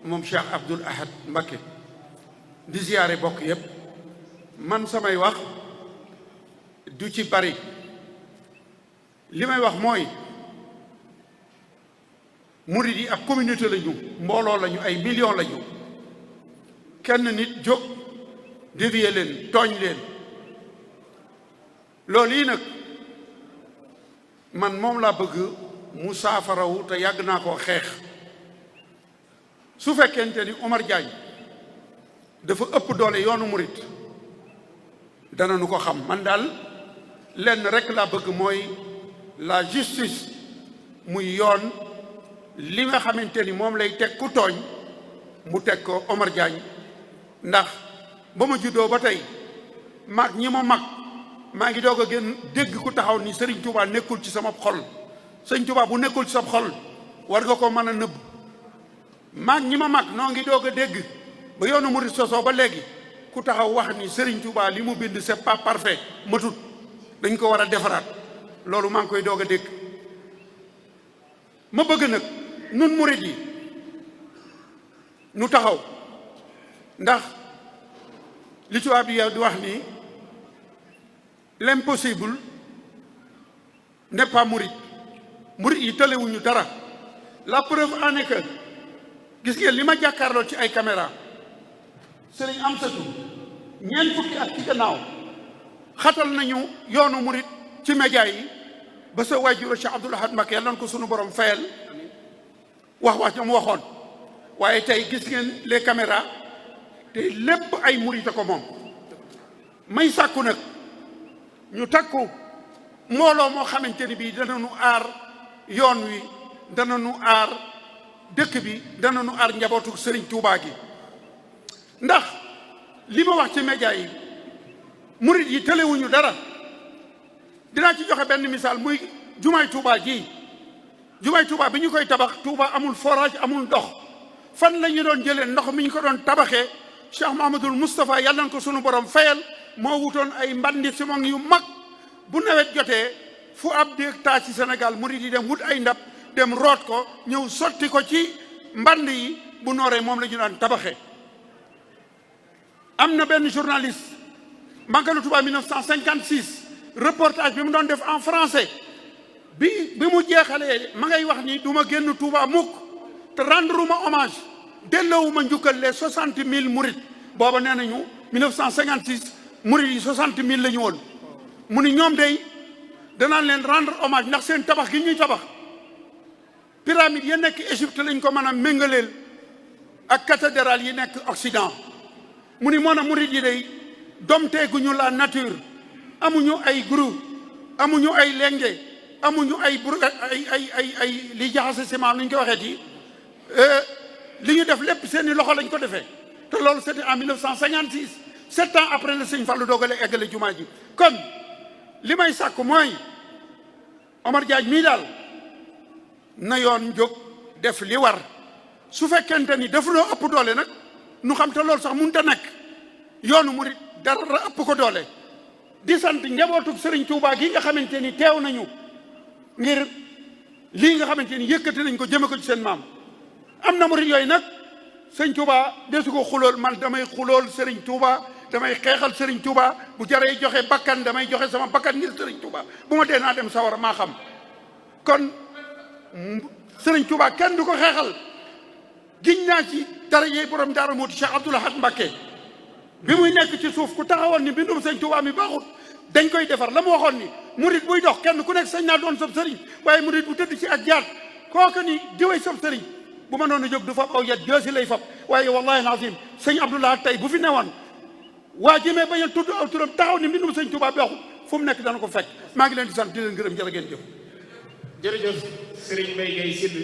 moom Cheikh Abdoul Ahad Mbacké di ziyaare bokk yépp man samay wax du ci bari li may wax mooy murid yi ab communauté lañu mbooloo lañu ay millions lañu kenn nit jóg dévier leen tooñ leen loolu yi nag man moom laa bëgg mu saafarawu te yàgg naa koo xeex su fekkente ni Omar Diagne dafa ëpp doole yoonu murit dana nu ko xam man daal lenn rekk laa bëgg mooy la justice muy yoon li nga xamante ni moom lay teg ku tooñ mu teg ko Omar Diagne ndax ba ma juddoo ba tey mag ñi ma mag maa ngi doog a gën dégg ku taxaw ni Serigne Touba nekkul ci sama xol Serigne Touba bu nekkul ci sa xol war nga ko mën a nëbb mag ñi ma mag noo ngi doog a dégg ba yoonu murid sosoo ba léegi ku taxaw wax ni Serigne Touba li mu bind c'est pas parfait matut dañ ko war a defaraat loolu maa ngi koy doog a dégg ma bëgg nag nun murid yi nu taxaw ndax li tubaab bi di wax ni l'impossible n'est pas murid murid yi tëlewuñu dara la preuve en est que gis ngeen li ma jàkkaarloo ci ay caméra Sëriñ Amsatu ñeent fukki at ci gannaaw xatal nañu yoonu murid ci média yi ba sa waajur Cheikh Abdoul Ahad Mbacké yàlla na ko sunu borom fayal wax ñoom waxoon waaye tey gis ngeen les caméras te lépp ay murid ko moom may sàkku nag ñu takku mbooloo moo xamante ni bii dana nu aar yoon wi dana nu aar dëkk bi dana nu aar njabootu Serigne Touba gi ndax li ma wax ci média yi murid yi tëlewuñu dara dinaa ci joxe benn misaal muy jumaay Touba ji jumaay Touba bi ñu koy tabax Touba amul forage amul ndox fan la ñu doon jëlee ndox mi ñu ko doon tabaxee Cheikh Mahamadul Moustapha yàlla na ko sunu borom fayal moo wutoon ay mbandi simon yu mag bu nawet jotee fu ab déeg taa ci Sénégal murid yi dem wut ay ndab dem root ko ñëw sotti ko ci mband yi bu nooree moom la ñu daan tabaxee am na benn journaliste Màggalu Touba 1956 reportage bi mu doon def en français bi mu jeexalee ma ngay wax ni du ma génn Touba mukk te rendre ma hommage delloowuma njukkal les 60 000 murid booba nee nañu 1956 murid yi 60 000 la ñu woon mu ni ñoom day danaan leen rendre hommage ndax seen tabax gi ñuy tabax pyramide yi nekk Égypte lañ ko mën a méngaleel ak cathédrale yi nekk Occident mu ni moon a murid yi day domteeguñu la nature amuñu ay groupe amuñu ay lenge amuñu ay li jaxase ciment lu ñu ko waxee ti li ñu def lépp seeni loxo lañ ko defee te loolu c'était en 1956 7 ans après le sëñ Fallou doogale eggale jumaa ji kon li may sàkk mooy Omar Diagne mii daal na yoon jóg def li war su fekkente ni daf loo ëpp doole nag nu xam te loolu sax mënut a nekk yoonu murid dara ëpp ko doole di sant njabootu Serigne Touba gi nga xamante ni teew nañu ngir lii nga xamante ni yëkkati nañ ko jëme ko ci seen maam am na murid yooyu nag sëñ Touba desu ko xulool man damay xulool Serigne Touba damay xeexal Serigne Touba bu jaree joxe bakkan damay joxe sama bakkan ngir Serigne Touba bu ma dee naa dem sawara maa xam kon Serigne Touba kenn du ko xeexal giñ naa ci darajey borom Daaru Muhti Cheikh Abdoul Ahad Mbacké bi muy nekk ci suuf ku taxawoon ni bindum sëñ Touba mi baaxut dañ koy defar la mu waxoon ni murid buy dox kenn ku nekk sañ naa doon sab sëriñ waaye murid bu tëdd ci ak jaat kooku ni diwee sab sëriñ bu ma noonu jóg du fab aw yat joosi lay fab waaye wallahi alazim sëñ Abdoul Ahad tey bu fi newoon waa jimee bañ a tudd aw turam taxaw ni mbindum sëñ Touba baaxut fu mu nekk dana ko fekk maa ngi leen di sant di leen gërëm jërë ngeen jëf jërëjëf Serigne Mbaye Guèye Syll